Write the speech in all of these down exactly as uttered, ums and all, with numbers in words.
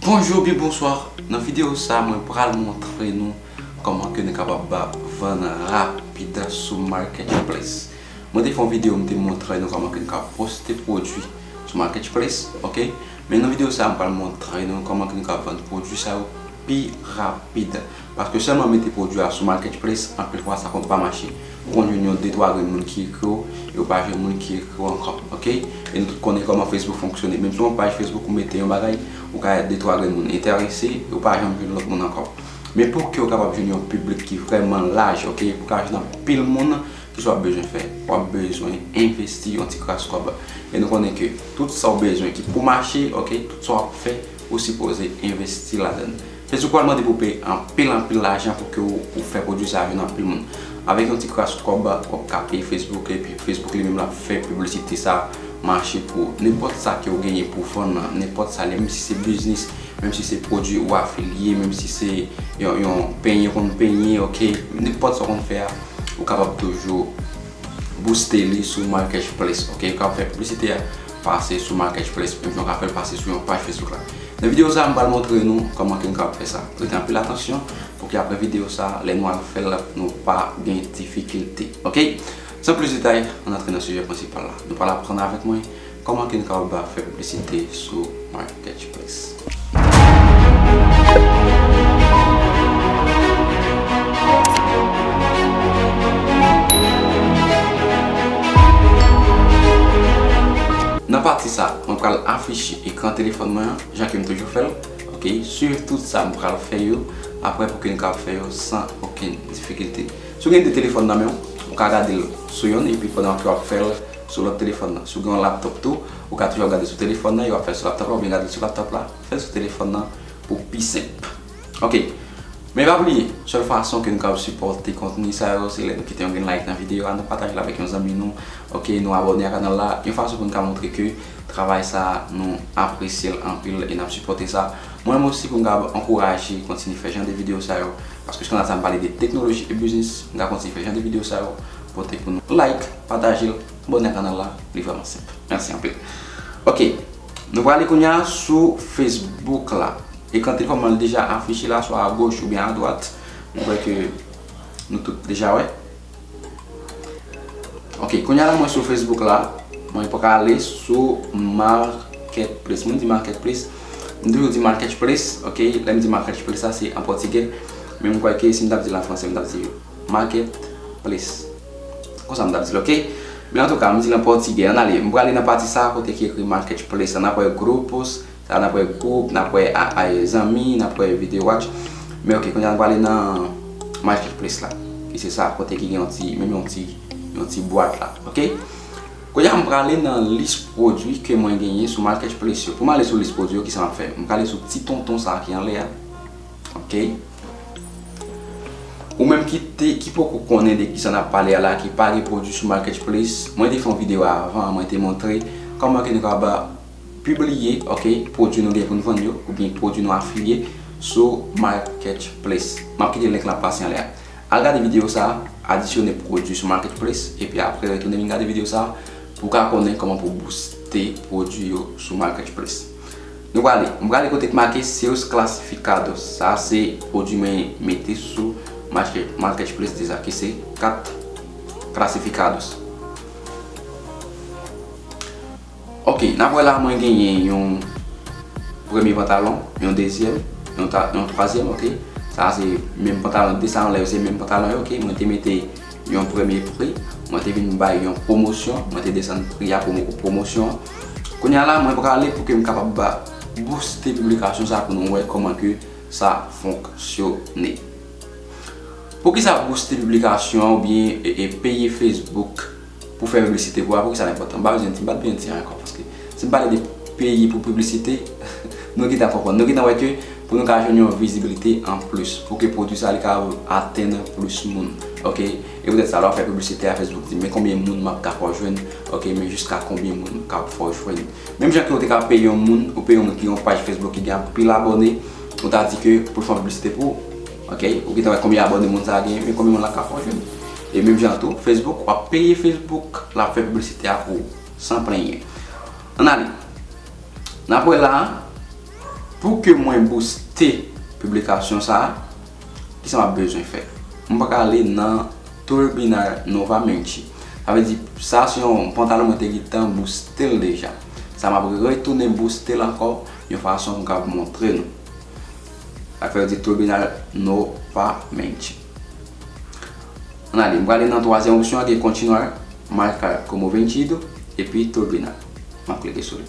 Bonjou oubyen bonswa. Nan videyo sa, mwen pral montre nou kòman ke nou kapab vann rapid sou Marketplace. Mwen te fè yon videyo, m te montre nou kòman ke nou ka poste pwodui sou Marketplace, ok? Men nan videyo sa, m pral montre nou kòman ke nou ka vann pwodui sa yo pi rapid. Paske sèlman mete pwodui a sou Marketplace, anpil fwa sa konn pa mache. Ou konn jwenn yon de twa grenn moun ki ekri w, e ou pa jwenn moun ki ekri w ankò, ok? E nou tout konnen kòman Facebook fonksyone. Menm sou yon paj Facebook ou mete yon bagay, ou ka wè de twa grenn moun enterese, e ou pa janm jwenn lòt moun ankò. Men pou ke w kapab jwenn yon piblik ki vrèman laj, ok? Pou w ka jwenn anpil moun, kisa w ap bezwen fè? W ap bezwen envesti yon ti kras kòb. E nou konnen ke tout sa w bezwen ki pou mache, ok? Tout sa w ap fè, ou sipoze envesti ladan l. Facebook pral mande pou w peye anpil, anpil lajan pou ke w, ou fè pwodui sa a jwenn anpil moun. Avèk yon ti kras kòb, w ap ka peye Facebook, epi Facebook li menm l ap fè piblisite sa a mache pou ou. Nenpòt sa ke w genyen pou vann nan, nenpòt sa, menm si se biznis, menm si se pwodui ou afilye, menm si se yon, yon penyen ou konn penyen, ok, nenpòt sa w konn fè a, ou kapab toujou booste li sou Marketplace, ok? Ou kapab fè piblisite a pase sou Marketplace, menm jan w ka fè l pase sou yon paj Facebook la. Nan videyo sa a, m pral montre nou kòman ke nou kapab fè sa. Prete anpil atansyon pou ke apre videyo sa a, lè nou al fè l, nou pa gen difikilte, ok? San plis detay, ann antre nan sijè prensipal la. Nou pral aprann avèk mwen kòman ke nou kapab fè piblisite sou Marketplace. Nan pati sa, mwen pral afiche ekran telefòn mwen an, jan ke m toujou fè l. Ok, swiv tout sa m pral fè yo, apre pou ke nou kapab fè yo san okenn difikilte. Si w gen de telefòn nan men w, ou ka gade l sou yonn, epi pandan ke w ap fè l sou lòt telefòn nan. Si w gen yon laptòp tou, ou ka toujou ap gade sou telefòn nan, e w ap fè l sou laptòp la, oubyen gade l sou laptòp la, fè l sou telefòn nan pou pi senp. Ok. Men pa bliye, sèl fason ke nou kapab sipòte kontni sa yo, se lè nou kite yon grenn like nan videyo a, nou pataje l avèk yon zanmi nou, ok, nou abòne a kanal la, yon fason pou nou ka montre ke travay sa a, nou apresye l anpil e n ap sipòte sa. Mwen menm osi, pou m kapab ankouraje kontinye fè jan de videyo sa yo, paske jiska prezan m pale de teknoloji e biznis, m ka kontinye fè jan de videyo sa yo, pote pou nou. Like, pataje l, abòne a kanal la, li vrèman senp. Mèsi anpil. Ok, nou prale kounye a sou Facebook la. Ekran telefòn mwen deja afiche la, swa agoch oubyen adwat. Mwen kwè ke nou tout deja wè. Ok, kounye a la mwen sou Facebook la, mwen prale sou Marketplace. Mwen di Marketplace, m toujou di Marketplace, ok? Lè m di Marketplace, sa se an pòtigè. Men mwen kwè ke si m t ap di l an fransè, m t ap di Marketplace. Konsa m t ap di l, ok? Men antouka, m di l an pòtigè. Ann ale, m prale nan pati sa a kote ki ekri Marketplace la. N ap wè grupos, sa a n ap wè gwoup, n ap wè a, a, zanmi, n ap wè video watch. Men ok, kounye a n prale nan Marketplace la. Ki se sa a kote ki gen yon ti, menm yon ti, yon ti bwat la, ok? Kounye a m prale nan lis pwodui ke mwen genyen sou Marketplace yo. Pou m ale sou lis pwodui yo, kisa m ap fè? M prale sou ti tonton sa a ki anlè a. Ok. Ou menm ki te, ki poko konnen de kisa n ap pale a la, ki pa gen pwodui sou Marketplace, mwen te fè yon videyo avan, mwen te montre kòman ke nou kapab pibliye, ok, pwodui nou gen pou n vann yo, oubyen pwodui nou afilye sou Marketplace. M ap kite link lan pase anlè a. Al gade videyo sa a, adisyone pwodui sou Marketplace, epi apre retounen vin gade videyo sa a pou w ka konnen kòman pou w booste pwodui yo sou Marketplace. Nou prale, m prale kote k make Seus Classificados. Sa a se pwodui mwen mete sou Market-, Marketplace deja, ki se kat classificados. Ok, n ap wè la mwen genyen yon premye pantalon, yon dezyèm, yon ta-, yon twazyèm, ok. Sa a se menm pantalon, de sa anlè yo se menm pantalon yo, ok. Mwen te mete yon premye pri, mwen te vin bay yon pwomosyon, mwen te desann pri a pou pwomosyon an. Kounye a la, mwen prale pou ke m kapab ba, booste piblikasyon sa a pou nou wè kòman ke sa fonksyone. Poukisa booste piblikasyon an oubyen, e, e, peye Facebook pou fè piblisite pou ou a, poukisa l enpòtan? M pa bezwen di, m pa t bezwen di ankò, paske si m pale de peye pou piblisite, nou gentan konprann. Nou gentan wè ke pou nou ka jwenn yon vizibilite anplis, pou ke pwodui sa a li ka atenn plis moun, ok? E poutèt sa, lè w ap fè piblisite a, Facebook di, men konbyen moun m ap ka fè w jwenn, ok? Men jiska konbyen moun m ka fè w jwenn? Menm jan ke ou te ka peye yon moun, ou peye yon moun ki gen yon paj Facebook ki gen anpil abòne, ou ta di ke pou l fè yon piblisite pou ou. Ok? Ou gentan wè konbyen abòne moun sa a genyen, men konbyen moun l ap ka fè w jwenn. E menm jan tou, Facebook, w ap peye Facebook, l ap fè piblisite a pou ou, san plenyen. Ann ale. N ap wè la a, Pou ke mwen booste piblikasyon sa a, kisa m ap bezwen fè? Mwen pral ale nan Turbinal Nova Menchi. Sa vle di, sa se yon pantalon mwen te gentan booste l deja. Sa m ap retounen booste l ankò yon fason pou m kapab montre nou. Sa fè yo di Turbinal Nova Menchi. Ann ale, m prale nan twazyèm opsyon an, gen Continuar, Marcar como Vendido, epi Turbinal. M ap klike sou li.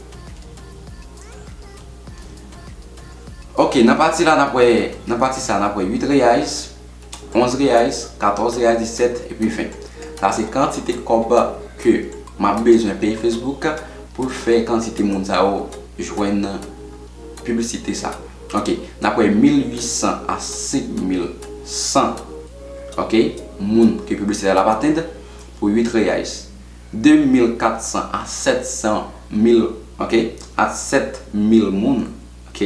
Ok, nan pati la, n ap wè, nan pati sa, n ap wè uit reais, onz reais, katòz reais, disèt, epi ven. Sa se kantite kòb ke m ap bezwen peye Facebook pou l fè kantite moun sa yo jwenn piblisite sa. Ok, n ap wè mil uit san a senk mil san, ok, moun ke piblisite la ap atenn pou uit reais. De mil kat san a sèt san mil, ok, a sèt mil moun, ok.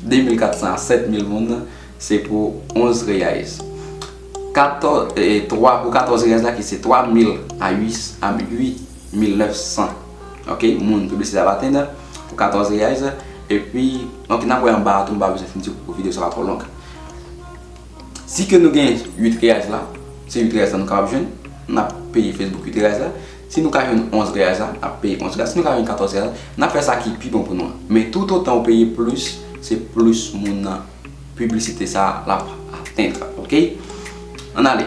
De mil kat san a sèt mil moun, se pou onz reais. Katòz, e, twa, pou katòz reais la, ki se twa mil a uit, a uit mil nèf san, ok, moun piblisite ap atenn pou katòz reais. Epi, ok, n ap wè anba a tou, m pa bezwen fin di pou videyo sa pa twò long. Si ke nou gen uit reais la, se uit reais la nou kapab jwenn, n ap peye Facebook uit reais la. Si nou ka jwenn onz reais la, n ap peye onz reais. Si nou ka jwenn katòz reais la, n ap fè sa ki pi bon pou nou an. Men toutotan ou peye plis, se plis moun nan piblisite sa a l ap atenn, ok? Ann ale.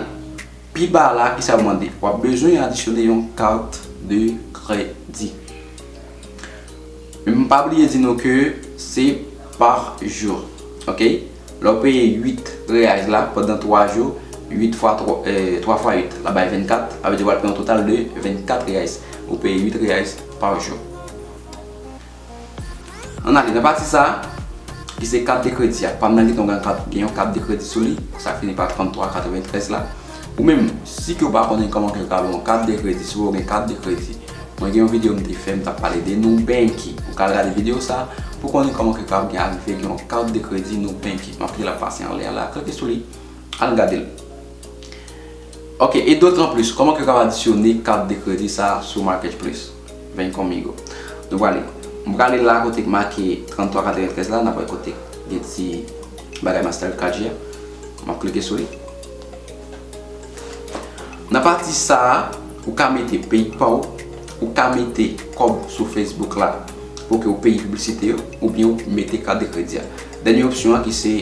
Pi ba la, kisa yo mande? W ap bezwen adisyone yon kat de kredi. Men pa bliye di nou ke se pa jou, ok? Lè w peye uit reais la pandan twa jou, uit fwa twa, eh, twa fwa uit, l ap bay vennkat, sa vle di w al peye yon total de vennkat reais. Ou peye uit reais pa jou. Ann ale nan pati sa a, ki se kat de kredi a. Pa m nan gentan gen kat, gen yon kat de kredi sou li, sa fini pa tranntwa katreventrèz la. Ou menm, si ke w pa konnen kòman ke w ka ba yon kat de kredi, si w gen kat de kredi, mwen gen yon videyo m te fè, m t ap pale de Nubank. Ou ka al gade videyo sa a pou konnen kòman ke w ka gen, arive gen yon kat de kredi Nubank. M ap kite l ap pase anlè a la, klike sou li, al gade l. Ok, e d'autant plus, kòman ke w ka adisyone kat de kredi sa a sou Marketplace? Ven conmigo. Nou prale. M prale la kote k make tranntwa katreventrèz la, n ap wè kote gen ti bagay Mastercard ye a. M ap klike sou li. Nan pati sa a, ou ka mete PayPal, ou ka mete kòb sou Facebook la pou ke w peye piblisite yo, oubyen ou mete kat de kredi a. Dènye opsyon an ki se,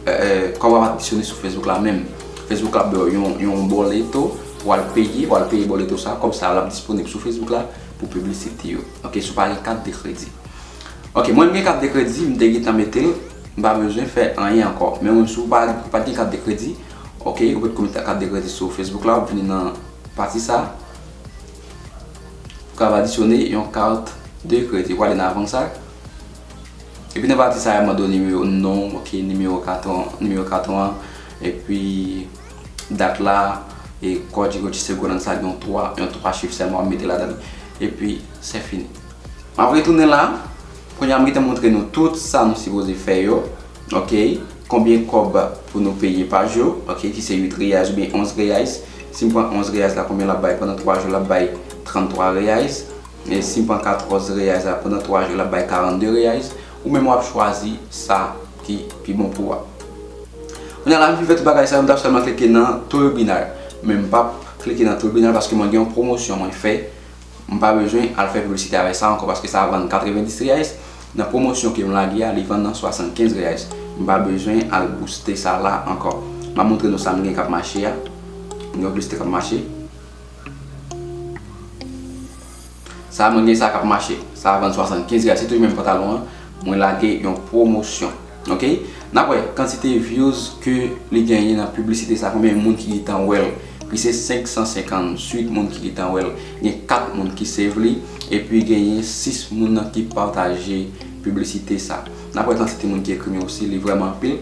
eh, kòb ap adisyone sou Facebook la menm. Facebook la ap ba w yon, yon boleto pou w al peye, w al peye boleto sa, kòb sa l ap disponib sou Facebook la pou piblisite yo. Ok, si w pa gen kat de kredi. Ok, mwen m gen kat de kredi, m te gentan mete l, m pa bezwen fè anyen ankò. Men mwen, si w pa, pa t gen kat de kredi, ok, ou potko mete kat de kredi sou Facebook la, w ap vini nan pati sa, ou ka adisyone yon kat de kredi. W ale nan avanse. Epi nan pati sa a, yo mande w nimewo non, ok, nimewo katon, nimewo katon an, epi dat la, e kòdiko di seguransa, gen yon twa, yon twa chif sèlman w ap mete ladan li. Epi, se fini. M ap retounen la. Kounye a, m gentan montre nou tout sa nou sipoze fè yo. Ok? Konbyen kòb pou nou peye pa jou, ok, ki se uit reais oubyen onz reais. Si m pran onz reais la, konbyen l ap bay pandan twa jou? L ap bay tranntwa reais. E si m pran katòz reais la pandan twa jou, l ap bay karannde reais. Ou menm w ap chwazi sa ki pi bon pou ou a. Kounye a la, m fin fè tout bagay sa yo, m t ap sèlman klike nan Turbinal. Men m p ap klike nan Turbinal paske mwen gen yon pwomosyon mwen fè. M pa bezwen al fè piblisite avèk sa ankò paske sa vann katrevenndis reais. Nan pwomosyon ke m lage a, li vann nan swasannkenz reais. M pa bezwen al booste sa la ankò. M ap montre nou sa m gen k ap mache a. M gen yon piblisite k ap mache. Sa mwen gen sa k ap mache. Sa vann swasannkenz reais. Se toujou menm pantalon an. Mwen lage yon pwomosyon. Ok? N ap wè kantite views ke li genyen nan piblisite sa, konbyen moun ki gentan wè l. Pi se senk san senkantuit moun ki gentan wè l. Gen kat moun ki save li, epi genyen sis moun ki pataje piblisite sa. N ap wè kantite moun ki ekri m yo osi, li vrèman anpil.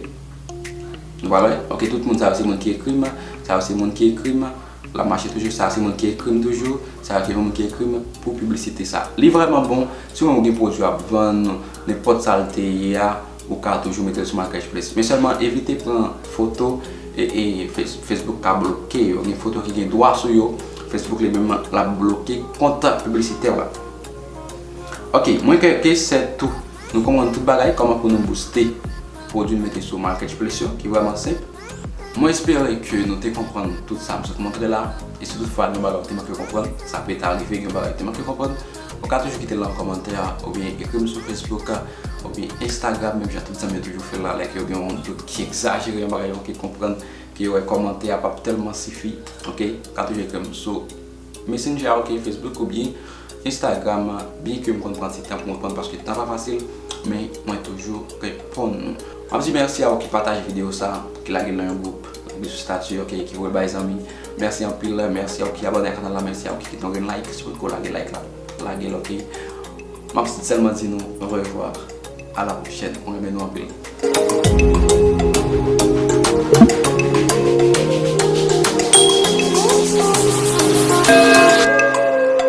Nou pral wè? Ok, tout moun sa yo se moun ki ekri m, sa yo se moun ki ekri m. L ap mache toujou, sa se moun ki ekri m toujou, sa yo se moun ki ekri m pou piblisite sa. Li vrèman bon, si w menm ou gen pwodui w ap vann, nenpòt sa l te ye a, ou ka toujou mete l sou Marketplace. Men sèlman evite pran foto e, e Face-, Facebook ka bloke yo. Gen foto ki gen dwa sou yo, Facebook li menm l ap bloke kont piblisitè w la. Ok, mwen ke, ke sèt tou. Nou konprann tout bagay, kòman pou nou booste pwodui nou mete sou marketplace yo, ki vrèman senp. Mwen espere ke nou te konprann tout sa m sot montre la, e si toutfwa gen bagay ou te manke konprann, sa peta rive gen bagay ou te manke konprann, ou ka toujou kite l nan kòmantè, oubyen ekri m sou Facebook, oubyen Instagram, menm jan tout zanmi yo toujou fè la, lè ke yo gen yon dout ki egzajere, yon bagay yo manke konprann, ke yo wè kòmantè a p ap tèlman sifi, oke, ou ka toujou ekri m sou Messenger, oke, Facebook oubyen Instagram, byen ke m konn pran ti tan pou m reponn paske tan pa fasil, men mwen toujou reponn nou. M ap di mèsi a ou ki pataje videyo sa, ki lage l nan yon gwoup, ki sou estati, oke, ki voye bay zanmi. Mèsi anpil, mèsi a ou ki abòne ak kanal la, mèsi a ou ki kite yon grenn like, si w potko lage like la, lage l, oke. M ap sèlman di nou orevwa, a la pwochèn, mwen renmen nou anpil.